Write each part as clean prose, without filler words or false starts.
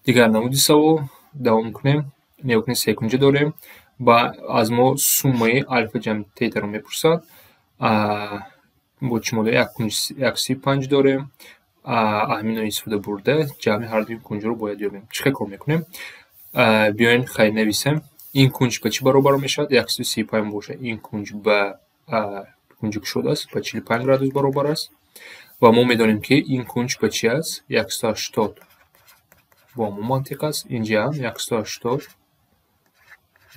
Дигар намуди савол давом кунем. Нигоҳ кунед, секунҷа дорем ва аз мо суммаи алфа ҷамъи тетаро мепурсад. Бо чӣ мо як кунҷ 135 дорем. Ҳаминро истифода бурда ҷамъи ҳардуи кунҷро бояд ёбем. Чӣ хел кор мекунем? Биёен, хайр, нависем. Ин кунҷ ба чӣ баробар мешавад? 135 бошад. Ин кунҷ ба кунҷи кушод аст, ба 45 градус баробар аст. Ва мо медонем, ки ин кунҷ ба чӣ аст? 180 бо ҳамон мантиқ аст. Инҷа ҳам 180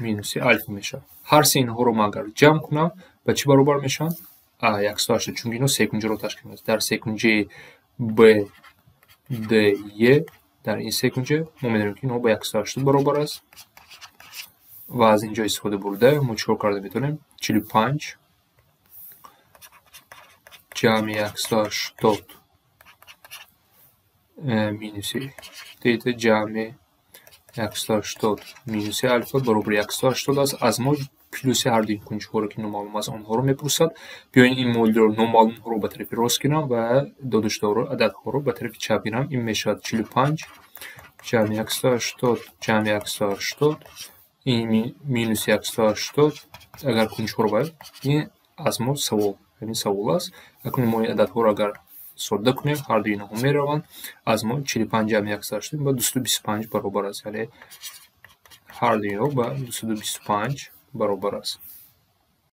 минуси алфа мешавад. Ҳар се инҳоро ман агар ҷамъ кунам, ба чӣ баробар мешаванд? 180, чунки инҳо секунҷаро ташкил медиҳанд. Дар секунҷаи Б, Д, Е, дар ин секунҷа мо медонем, ки инҳо ба 180 баробар аст. Ва аз инҷо истифода бурда мо чӣ кор карда метавонем? 45 ҷамъи 180 минуси тета ҷамъи 180 минуси алфа баробари 180 аст. Аз мо плюси ҳардуи кунҷҳоро, ки номаълум аст, онҳоро мепурсад. Биёед, ин модулро номаълумҳоро ба тарафи рост гирам ва додашудаҳоро, ададҳоро ба тарафи чап гирам. Ин мешавад 45 ҷамъи 180 ҷамъи 180, ин минуси 180. Агар кунҷҳоро ба ин аз мо савол, ҳамин савол аст. Акнун мо ин ададҳоро агар содда кунем, ҳардуи инҳо мераванд. Аз мо 45 ҷамъи 180 ба 225 баробар аст, яъне ҳардуи инҳо ба 225 баробар аст.